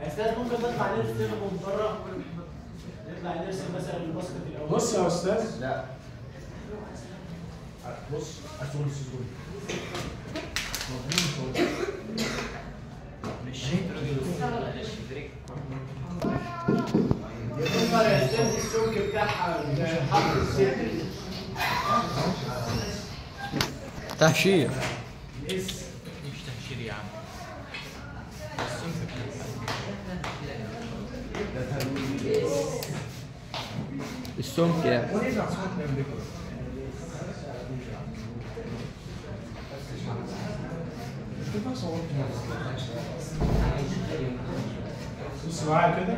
يا استاذ ممكن نطلع نرسم من بره، نطلع نرسم مثلا ال basket الاول. بص يا استاذ، لا بص عايز تقول الاستاذ يظهر يا استاذ السمك بتاعها حرف الست. تهشير. ال S مش تهشير يا عم، السمك السمك يعني. بص معايا كده،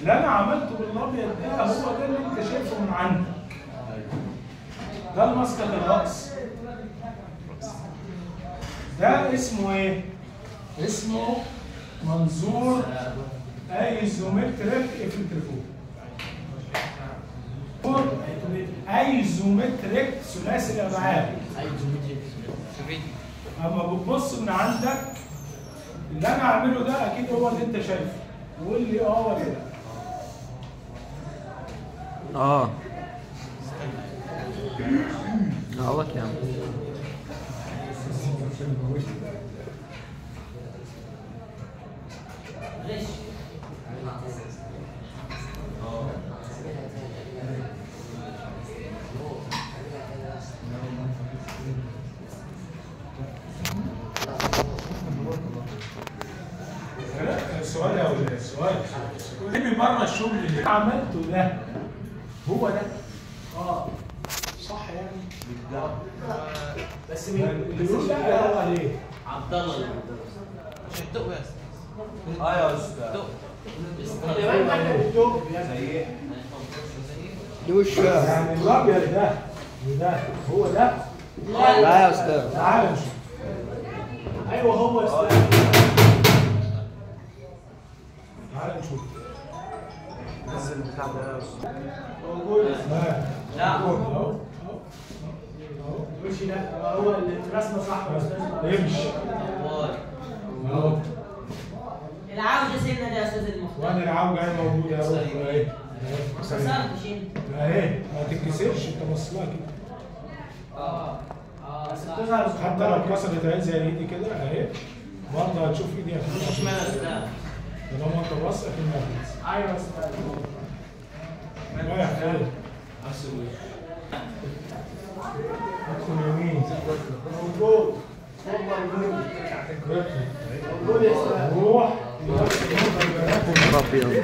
اللي انا عملته بالابيض ده هو ده اللي انت شايفه من عندك. ده المسقط الراس. ده اسمه ايه؟ اسمه منظور isometric في التليفون. isometric ثلاثي الابعاد. اما بتبص من عندك اللي انا عامله ده اكيد هو اللي انت شايفه. قول لي اه ولا لا؟ اه اهوت يا عم. سؤال يا ولاد، سؤال. اللي بره الشغل اللي عملته ده هو ده؟ اه صح يعني؟ بس مين اللي يقول لا هو ليه؟ عبد الله اللي مش الدق يا استاذ. اه يا استاذ زي ايه؟ وش يعني الابيض ده وده هو ده؟ لا يا استاذ. تعالى نشوف. ايوه هو يا استاذ. تعالى نشوف. نزل البتاع ده يا استاذ. موجود. لا اهو اهو اهو. مش لا هو الرسمة صح يا استاذ. امشي اهو. العوجه سنة ده يا استاذ المختار. وانا العوجه اهي موجودة اهو اهي. ما كسرتش انت. اهي ما تتكسرش، انت بص لها كده. اه بس بتظهر حتى لو اتكسرت اهي زي ايدي كده اهي برضه هتشوف ايدي مش شمال يا استاذ. طالما انت باص اكنها بتنزل. ايوه يا استاذ. رايح فين؟ ادخل يمين. موجود. هو موجود. موجود يا استاذ. روح. ابيض.